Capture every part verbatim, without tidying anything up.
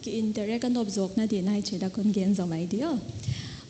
Ki interact a nop zawkna ding ahi chih ka kon gen zom mai dia.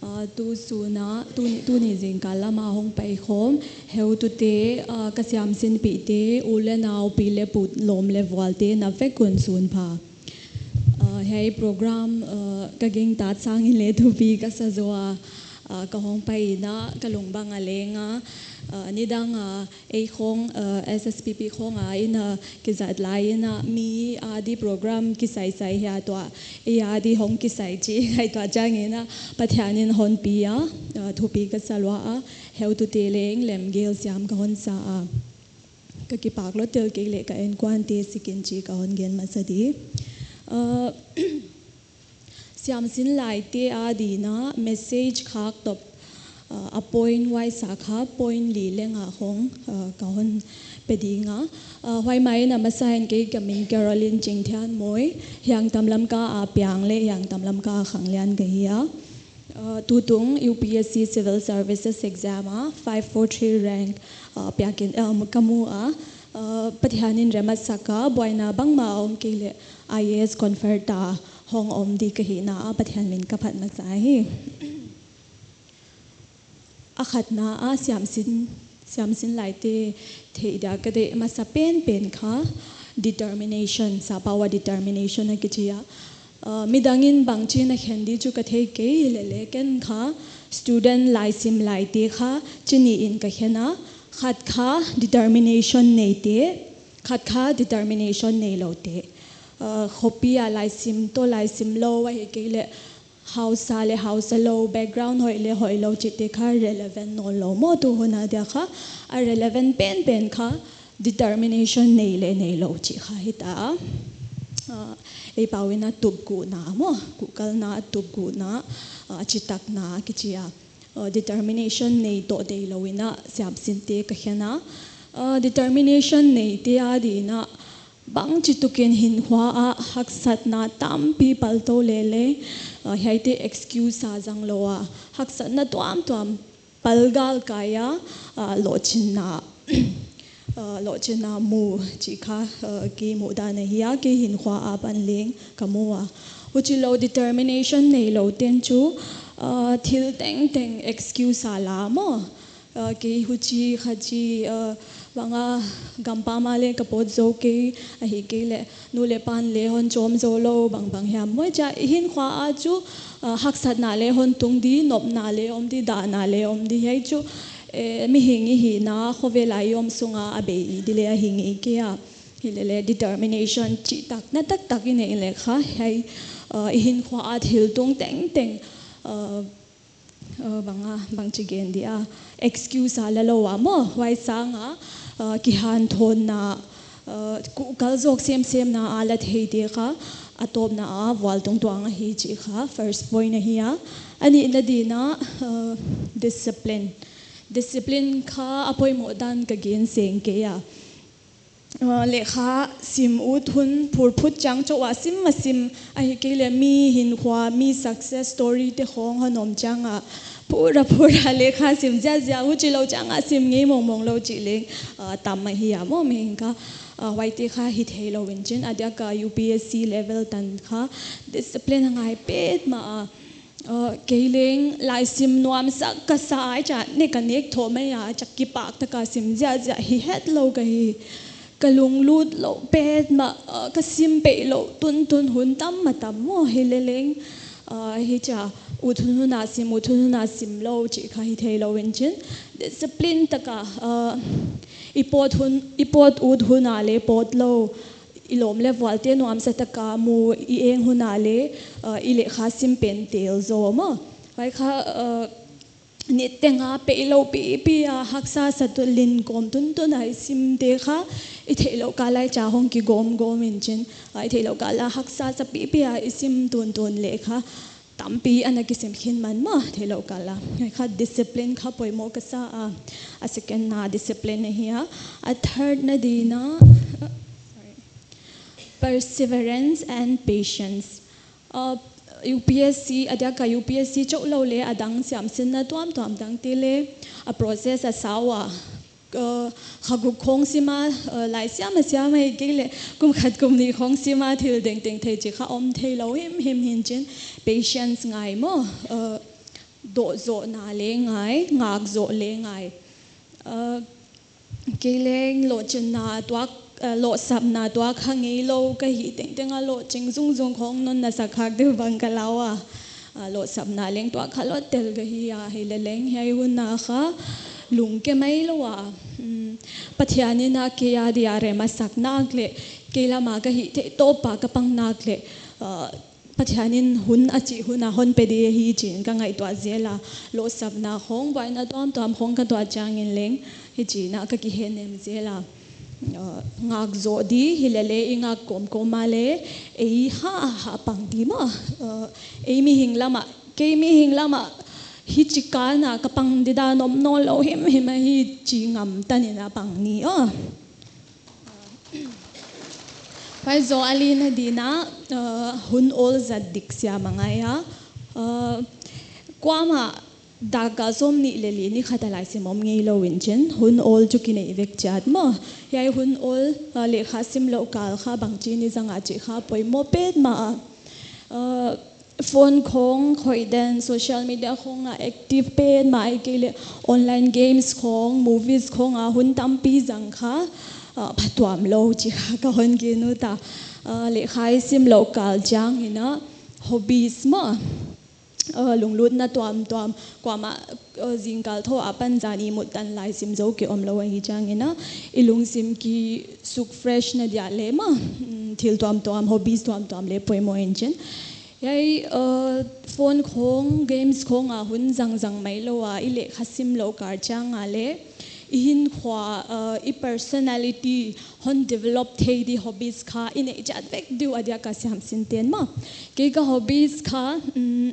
Ah, tu sun a, tuni, tuni zingkal lam a hong pai khawm, heutute, ah, ka siamsinpihte, u leh nau, pi leh pu, lawm leh vualte, na vek un sunpha. Ah, hiai program, ah, ka gingtat sangin leng thupi ka sa zaw a, ah, ka hong pai in a, ka lung bang a leng a, ah, nidang a, ei khawng, ah, S S P P khawng a in a, kizat lai in a, mi a di program kisaisai hia tua, ei a di hong kisai chih ngaihtuah chiangin a, Pathian in hon pi a, ah, thupi ka sa lua a, heutute leng lemgel siam ka hon sa a. Ka kipak lua tel kei leh ka innkuante sikin chih ka hon gen masa di. Ah, siamsin laite adin a message khak top, ah, a point huai sa kha point li leng a hong, ah, ka hon pe ding a. Ah, huai mai in a masa in kei ka min Caroline Chingthianmawi, Hiangtam Lamka a piang leh Hiangtam Lamka a khanglian ka hi a. Ah, tutung U P S C Civil Services Exam a five four three rank, ah, piakin, ah, ka mu a, ah, Pathian in rem a sak a, buaina bangmah om kei leh I A S confer ta hong om di ka hihna ah Pathian min ka phat masa hi. A khatna ah siamsin, siamsin laite theih dia ka deih masa penpen kha determination, sappau a determination a kichi a. Ah, midang in bangchin a khen di chu ka thei kei lele, ken kha student laisim laite kha chi nih in ka khen a, khat kha determination neite, khat kha determination neiloute. Ah, khopi a laisim toh laisim lou ahihkeileh hausa leh hausa lou, background hoih leh hoih lou chihte kha relevant nawnlou maw, tu hun a dia kha a relevant penpen kha determination nei leh neilou chih kha hita. Ah, ei pau in a tupguhna maw, kuhkalna, tupguhna, ah, chitakna kichi a. Ah, determination nei toh neilou in a siamsinte ka khen a. Ah, determination neite adin a bangchituk in hinkhua ah haksatna tampi paltou lele, ah, hiaite excuse a zang lou a, haksatna tuamtuam pal galkai a, ah, lohchinna, ah, lohchinna mu chih kha, ah, kei muhdan ahi a, kei hinkhua apan leng ka mu a. Huchilou determination neilou ten chu, ah, thil tengteng excuse a la maw. Ah, kei huchi khachi, ah, bang a gampam a leng ka pawt zou kei, ahihkeileh nu leh pa'n leng hon chawm zoulou bangbang hiam maw. Chia i hinkhua ah chu, ah, haksatna leng hon tung di, nopna leng om di, dahna leng om di, hiai chu, eh, mihing i hihna khovel a i om sung a a bei di leng ahi ngei kei a. Hilele determination chihtakna taktak i neih leh kha hiai, ah, i hinkhua a thil tung tengteng, ah, ah, bang a, bangchi gen dia, excuse a la lou a maw, huai sang a, ah, kihanthawnna, ah, kuhkal zawk semsemna a la theite kha a tawpna a vualtung tuang ahi chih kha first point ahi a. A nihna din a, ah, discipline. Discipline kha a poimoh dan ka gen seng kei a. Ah, lehkha sim ut hun phurphut chiang chauh a sim a sim, ahihkeileh mi hinkhua, mi success story te khawng hon om chiang a phur a phur a lehkha sim ziahziah, huchilou chiang a sim ngei mongmong lou chih leng, ah, tam ahi a maw, mihing kha, ah, huaite kha hi theilou in chin, a diak a U P S C level tan kha discipline a ngai petmah a. Ah, kei leng laisim nuamsak ka sa a, chia nek a nek thou mai a, chia kipak taka sim ziahziah hi hetlou ka hi. Ka lunglut lou petmah, ah, ka sim peih lou tuntun hun tam ma tam maw, hileleng, ah, hichia ut hun hun a sim, ut hun hun a sim lou chih kha hi theilou in chin. Discipline taka, ah, i pawt hun, i pawt ut hun a leng pawt lou, i lawm leh vualte nuamsa taka mu i eng hun a leng, ah, i lehkha sim pen tel zaw maw. Huai kha, ah, niteng a peih lou pipi a haksa sa tu lin kawm tuntun a i simte kha i theihlouh kal a chia hong kigawmgawm in chin, ah, i theihlouh kal a haksa sa pipi a i sim tuntun lehkha tampi ana kisim khin man maw, theihlouh kal a. Huai kha discipline kha poimoh ka sa a, a second na discipline ahi a, a third na din a, sorry, perseverance and patience. Uh, U P S C, a diak a U P S C chauh lou leh a dang siamsinna tuamtuam dangte leng a process a sa ua. uh, kha guk khong sim a, uh, lai siam a siam a, ahihkeileh kum khat kum nih khong sim a thil tengteng thei chih kha om theilou himhim hi'n chin, patience ngai maw, uh, doh zohna leng ngai, ngak zoh leng ngai. Uh, kei leng lohchinna tuak, uh, lohsapna tuak kha ngeilou ka hih tengteng a lohching zungzung khong non na sak khak deuh bang ka lau a. Uh, lohsapna leng tuak kha lou tel ka hi a, hileleng hiai hun a kha lungke mai lou a. Um, Pathian in a kei a dia rem a sak nak leh, kei lam a ka hih theih tawp a ka pang nak leh, uh, Pathian in hun a chih hun a hon pe di hi chi'n ka ngaihtuah zel a, lohsapna khong, buaina tuamtuam khong ka tuah chiangin leng, hichi'n a ka kihehnem zel a. Uh, ngak zoh di, hilele i ngak kawmkawm a leh, ei ha, ha pang di maw. Uh, ei mihing lam a, kei mihing lam a, hichi kan a ka pang di dan om nawnlou himhim ahi chi ngam tan in a pang ni aw. Huai zoh a lina ding in, uh, hun awl zat dik siam a ngai a. Uh, kuamah dak a sawmnih leh li ni khat a laisim om ngeilou in chin, hun awl chu kinei vek chiat maw. Hiai hun awl, uh, lehkha simlouh kal kha bangchi in i zang a chih kha poimoh petmah a. Uh, phone khong khoih den, social media khong a active petmah, ahihkeileh online games khong, movies khong a hun tampi zang kha, uh, phatuam lou chih kha ka hon gen ut a. Uh, lehkha i simlouh kal chiangin a, hobbies maw, uh, lunglutna tuamtuam, kuamah, uh, zingkal thou apan zan ihmut tan laisim zou ki omlou ahi chiangin a, i lungsim kisuk fresh na dia leh maw, um, thil tuamtuam, hobbies tuamtuam leh poimoh in chin. Hiai, uh, phone khong, games khong a hun zangzang mai lou a, i lehkha simlouh kal chiang a leh, i hinkhua, uh, i personality hon develop thei di hobbies kha i neih chiat vek di uh a dia ka siamsinte'n maw. Kei ka hobbies kha, um,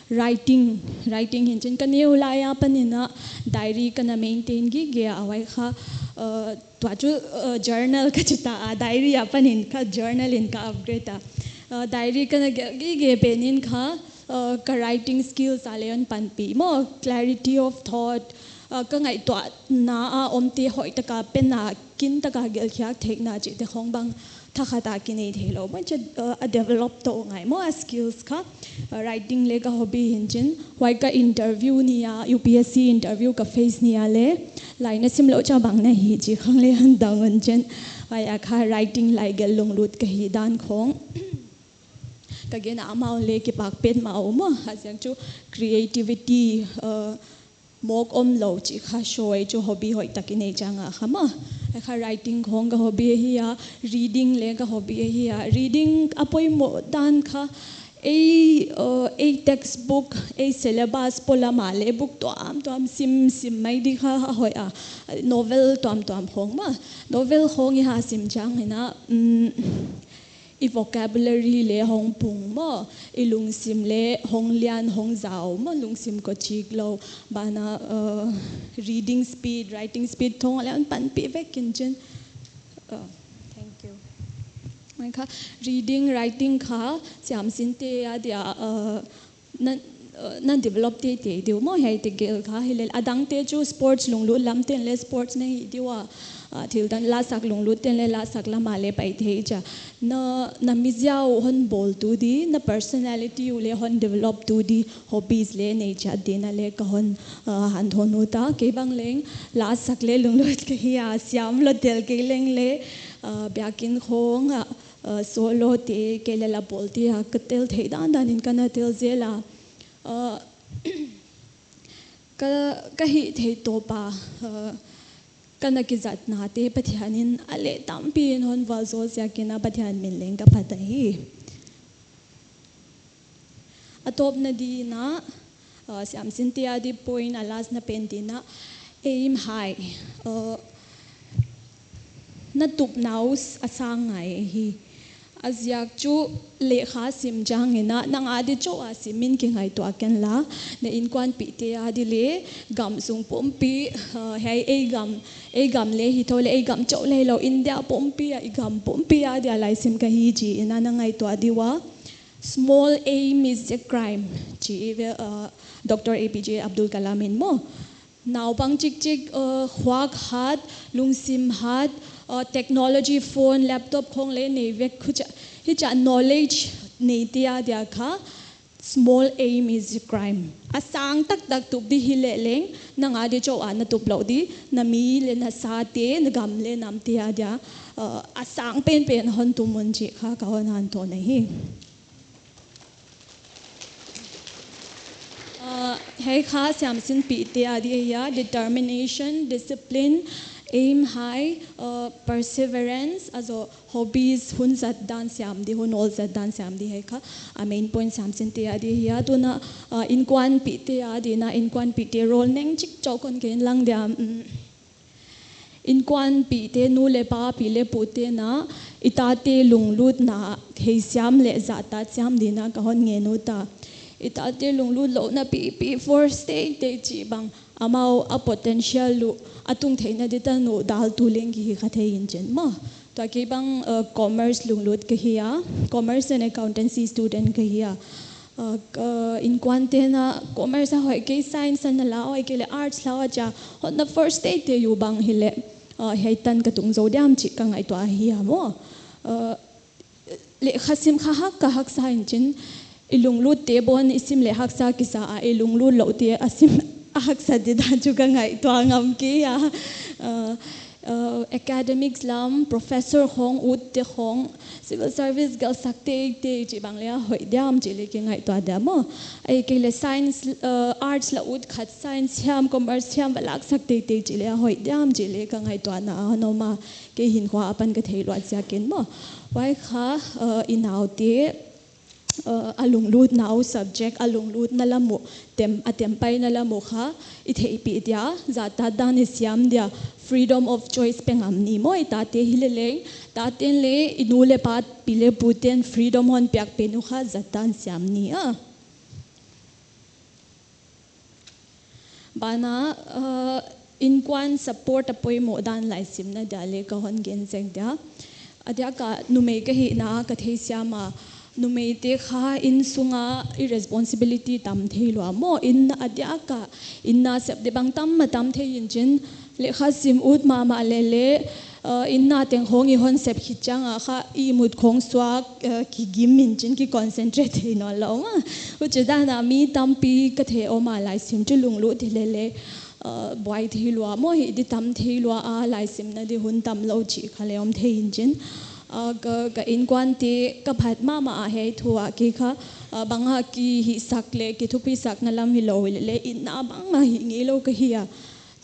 writing, writing hi'n chin ka neu lai apan in a diary ka na maintain gige a, huai kha, uh, tua chu, uh, journal ka chi ta a, diary apan in kha journal in ka upgrade a. Uh, diary ka na gelh gige pen in kha, uh, ka writing skills a leh hon panpih maw, clarity of thought, uh, ka ngaihtuahna a omte hoihtak a pen a, kintaka gelh khiak theihna chihte khong bang thakhat a kinei theilou maw, chu, uh, a develop tou ngai maw a skills kha. Uh, writing leh ka hobby hi'n chin, huai ka interview ni a, U P S C interview ka face ni a leh, lai na simlouh chiang bang na hi chih khong leh hon dong un chin. Huai a kha writing lai gelh lunglut ka hi dan khong. Ka gen a amau leh kipak petmah uh maw, a ziak chu creativity, uh, mawk omlou chih kha show ei chu hobby hoihtak i neih chiang a kha maw. Ei kha writing khong ka hobby ahi a, reading leh ka hobby ahi a. Reading a poimoh dan kha ei, uh, ei textbook, ei syllabus polam a leh book tuamtuam sim, sim mai di kha a hoih a. Novel tuamtuam khong maw. Novel khong i ha sim chiangin a, um, i vocabulary leh hong pung maw, i lungsim leh hong lian hong zau maw, lungsim kochik lou, banah, uh, reading speed, writing speed khong leh hon panpih vek in chin. Uh, thank you. Huai kha, reading, writing kha, siamsinte a dia, uh, na, uh, na develop teitei di uh maw, hiaite gelh kha, hilele adangte chu sports lunglut lamte'n leh sports na hih di ua, uh, thil dan lasak lunglut te'n leh lasak lam a leh pai thei chia. Na, na mizia uh hon bawltu di, na personality uh leh hon develop tu di, hobbies leh nei chiat ding in a leh ka hon, uh, hanthawn ut a, kei bang leng lasak leh lunglut ka hi a, siam lou tel kei leng leh, uh, biakinn khong a, uh, solo te, kei leh la bawlte a, ka tel theih dandan in ka na tel zel a. Uh, ka, ka hih theih tawp a, uh, ka na kizatnate Pathian in a leh tampi in hon vualzawl ziakin a Pathian min leng ka phat ahi. A tawpna ding in a, uh, siamsinte a di point a last na pen ding in a, aim high, uh, na tupna uh a sang ngai hi. A ziak chu lehkha sim chiangin a, nang a di chauh a sim in kingaihtuah ken la, na innkuanpihte a di leh, gamsung pumpi, uh, hiai ei gam, ei gam leh hi thou leh, ei gam chauh leh lou, India pumpi a, i gam pumpi a dia laisim ka hi chi in a na ngaihtuah di ua. Small aim is a crime, chi ve, uh, Doctor A P J Abdul Kalam in maw. Naupang chikchik, uh, khuak hat, lungsim hat, uh, technology, phone, laptop khong leh nei vek, huchia, hichia knowledge neite adia kha, small aim is a crime. A sang taktak tup di hileh leng, nang adia chauh a na tup louh di, na mi leh na sate, na gam leh namte adia, uh, a sang penpen hon tum un chih kha ka hon hanthawn ahi. Uh, hiai kha siamsinpihte adia hia, determination, discipline, aim high, uh, perseverance, a zoh hobbies, hun zat dan siam di, hun awl zat dan siam di hiai kha, a main point siamsinte adia hia, tuna, uh, innkuanpihte adina, innkuanpihte role neng chik chauh kon gen lang dia, um, Innkuanpihte, nu leh pa, pi leh pute na, i tate lunglutna theisiam leh zahtak siam dingin ka hon ngen uh ta. I tate lunglut louhna pipi force teitei chih bang, amau a potential uh, a tung theihna di tan uh daltu leng kihi kha thei in chin maw. Tua kei bang, uh, commerce lunglut ka hi a, commerce and accountancy student ka hi a. Uh, ka innkuante'n commerce a hoih kei, science a na la uh ahihkeileh arts la uh chia, hotna force teitei uh bang hileh, uh, hiai tan ka tung zou diam chih ka ngaihtuah ahi a maw. Uh, lehkhasim kha hak ka haksa in chin, i lunglutte bon i sim leh haksa kisa a, i lunglut louhte a sim a haksa di dan chu ka ngaihtuah ngam kei a. Uh, uh, academics lam, professor khong, utte khong, civil service gelhsak teitei chih bang leh a hoih diam chih leh ka ngaihtuah dia maw. Ahihkeileh science, uh, arts la ut khat, science hiam, commerce hiam va laksak teitei chih leh a hoih diam chih leh ka ngaihtuahna a hon om a, kei hinkhua apan ka theih luat ziakin maw. Huai kha, uh, i naute, uh, a lunglutna uh subject, a lunglutna lam uh, tem, a tempaina lam uh kha, i theihpih dia, zahtak dan i siam dia, freedom of choice pe ngam ni maw, i tate hileh leng, tate'n leh, i nu leh pa, pi leh pute'n freedom hon piak pen uh kha, zahtak dan siam ni a. Banah, uh, innkuan support a poimoh dan laisimna dia leh ka hon gen zek dia. A diak a numei ka hihna ka theisiam a, numeite kha inn sunga i responsibility tam thei lua maw, inn a diak a, inn a sep di bang tam a tam thei in chin, lehkhasim ut mahmah leh leh, uh, inn a teng khong i hon sep khit chiang a kha i mut khong suak, uh, kigim in chin, ki concentrate thei nawnlou maw. Huchi dan a mi tampi ka theih om a laisim chu lunglut hileh leh, uh, buai thei lua maw, hih di tam thei lua a laisimna di hun tam lou chih kha leh om thei in chin. Uh, ka, ka innkuante ka phat mahmah a hiai thu ah kei kha, uh, bang a kihihsak leh kithupisakna lam hilou leh leh inn a bang a hih ngeilou ka hi a.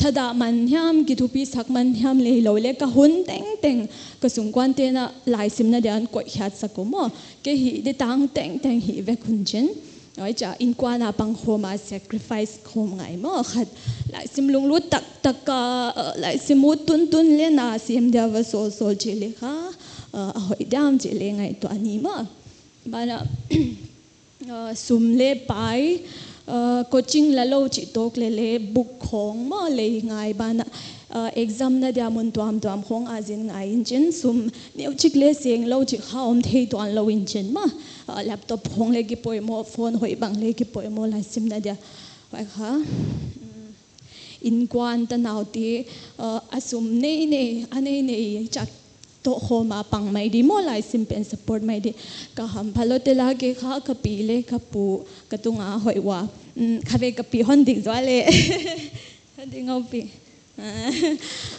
Thadah man hiam, kithupisak man hiam leh hilou leh ka hun tengteng ka sungkuante'n laisimna dia hon koih khiak sak uh maw. Kei hih di tan tengteng hih vek hun chin. Huchia innkuan a pang khawm a sacrifice khawm ngai maw. Khat laisim lunglut taktak a, uh, laisim ut tuntun leh na sim dia va sawlsawl chih leh kha, uh, a hoih diam chih leh ngaihtuah ni maw. Banah, uh, sum leh pai, uh, coaching la lou chih tawk leh leh book khong maw lei ngai banah, uh, exam na dia mun tuamtuam khong a zin ngai in chin sum neuchik leh seng lou chih kha om thei tuanlou in chin maw. Uh, laptop khong leh kipoimoh, phone hoih bang leh kipoimoh laisimna dia. Huai kha, mm, innkuan tanaute, uh, a sum neinei, a neinei chak toh khawm a pang mai di maw, laisim pen support mai di. Ka hampha lou tel a kei kha ka pi leh ka pu ka tunga hoih ua. Mm, khatvei ka pi hon dik zaw leh. Hon dik ngau pi.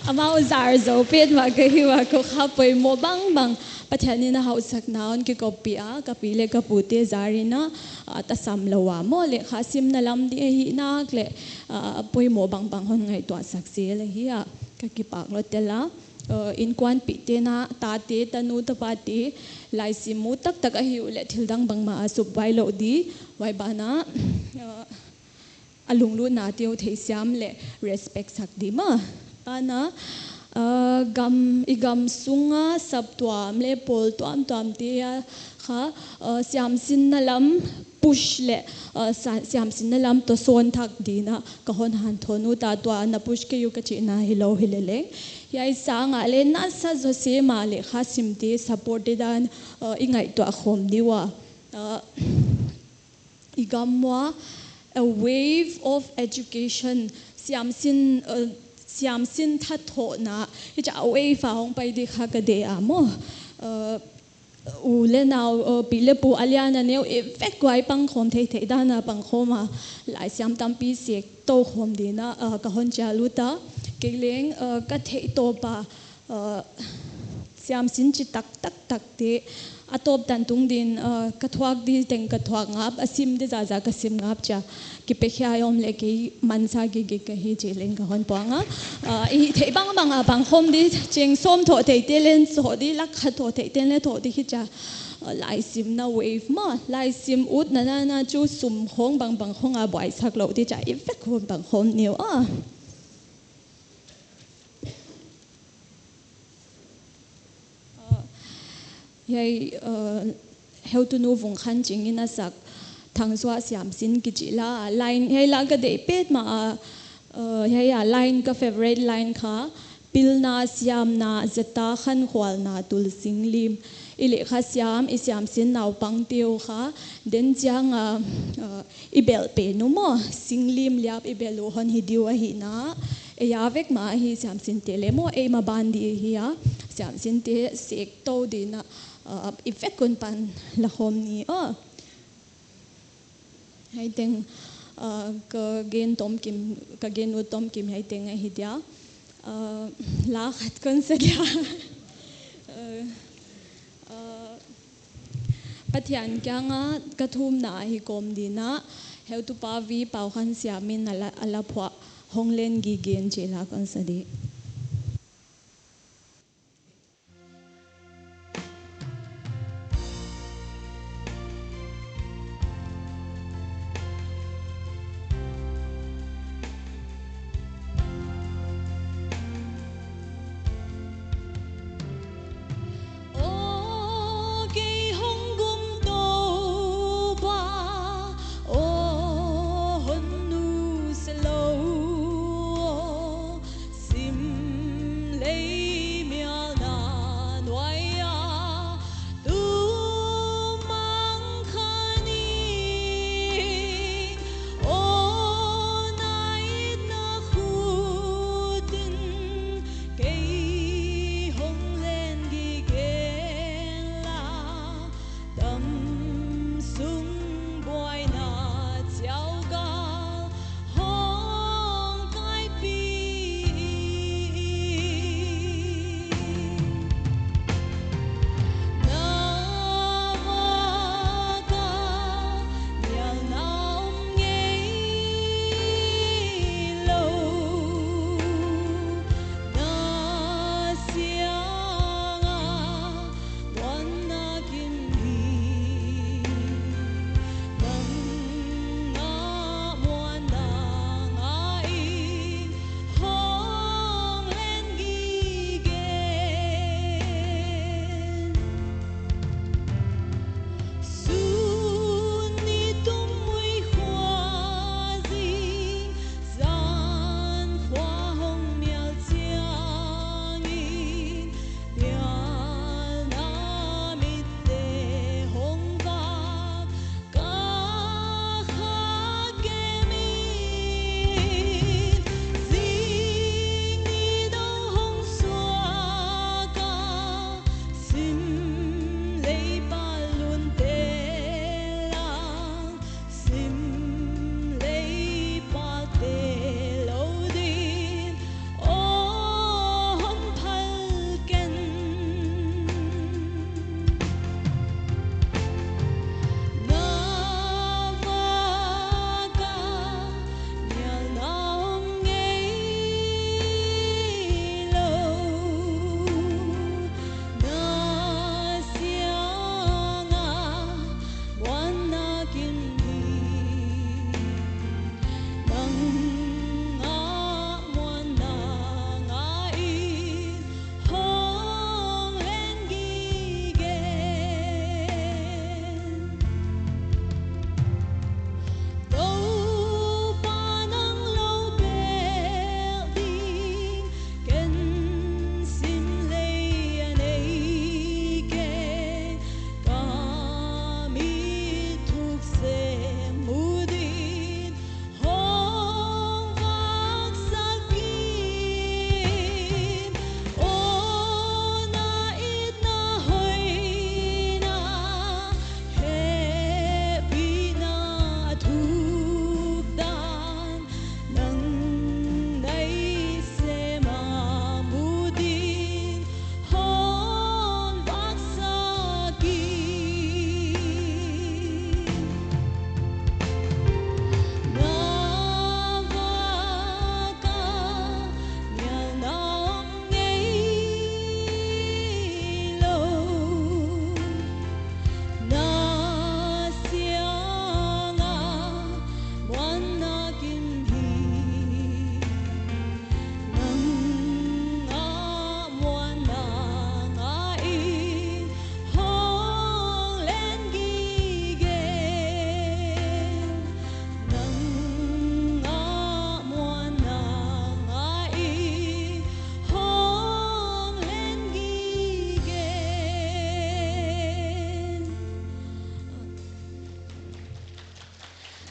Amau zar zou petmah ka hi ua, kou kha poimoh bangbang Pathian in a hauhsakna hon kikoppih a, ka pi leh ka pute zar in a, a tasam lou a maw lehkhasimna lam di ahih nak leh, a, poimoh bangbang hon ngaihtuahsak zel ahi a, ka kipak lou tel a. Uh, innkuanpihte na, tate, tanu, tapate, laisim ut taktak ahi uleh thildang bangmah a supbuai lou di, huai banah, uh, a lunglutnate uh theisiam leh respect sak di maw. Banah, uh, gam, i gam sunga saptuam leh pawl tuamtuamte a kha, uh, siamsinna lam push leh, uh, sa-, siamsinna lam toh sawn thak dingin ka hon hanthawn uh ta, tua na push kei uh ka chihna hilou hileh leng. Hiai sang a leh nasa zaw sem a lehkhasimte support di dan, uh, i ngaihtuah khawm di ua. Uh, i gam ua, a wave of education, Siamsin, uh, siamsin thathohna, hichia wave a hong pai di kha ka deih a maw. Uh, u leh nau, uh, pi leh pu, a lian a neu i vek uah i pangkhawm theihtheih dan a pangkhawm a, laisiam tampi sek tou khawm ding in, uh, ka hon chial ut a. Kei leng, uh, ka theih tawp a, uh, siamsin chi taktak takte a tawp tan tung ding in, uh, ka thuak di teng ka thuak ngap, a sim di zahzah ka sim ngap chia. Kipe khia om leh kei mansa gige ka hi chih leng ka hon puang a. Uh, i theih bangbang a pangkhawm di, cheng sawm thoh theite leng thoh di, lak khat thoh theite leng thoh di hichia. Uh, laisimna wave maw, laisim utna nana chu sum khawng bangbang khawng a buaisak lou di chia, i vek khawm pangkhawm ni uh a. Uh, hiai, uh, heutunu Vungkhanching in a sak Thangsuah Siamsin kichi la, line hiai la ka deih petmah a, uh, hiai a line ka favorite line kha, pilna, siamna, zata, khankhualna, tulsing lim. I lehkha siam, i siamsin naupangte uh kha, den chiang a, uh, i belh pen uh maw, singlim liap i belh uh hon hi di uh ahihna. Ei a vek mah ahi siamsinte leh maw, ei maban di ahi a. Siamsinte sek tou ding in, uh, i vek un pan la khawm ni uh. Hiai teng, uh, ka gen tomkim, ka gen ut tomkim hiai teng ahi dia. Uh, la khat kon sa dia. Uh, uh, Pathian kiang a ka thumna ahi kawm ding in, heutupa V Paukhansiam in a la, a la phuah Hong Len Gige chih la kon sa di. Aw, kei hong gum tou pa, aw, hon nu se lou, aw, sim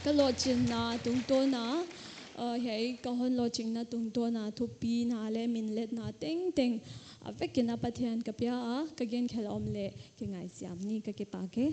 Ka lohchinna tungtawn a, uh, hiai ka hon lohchinna tungtawn a thupina leh minletna tengteng a vek in a Pathian ka pia a, ka genkhelh om leh kingaisiam ni. Ka kipak e.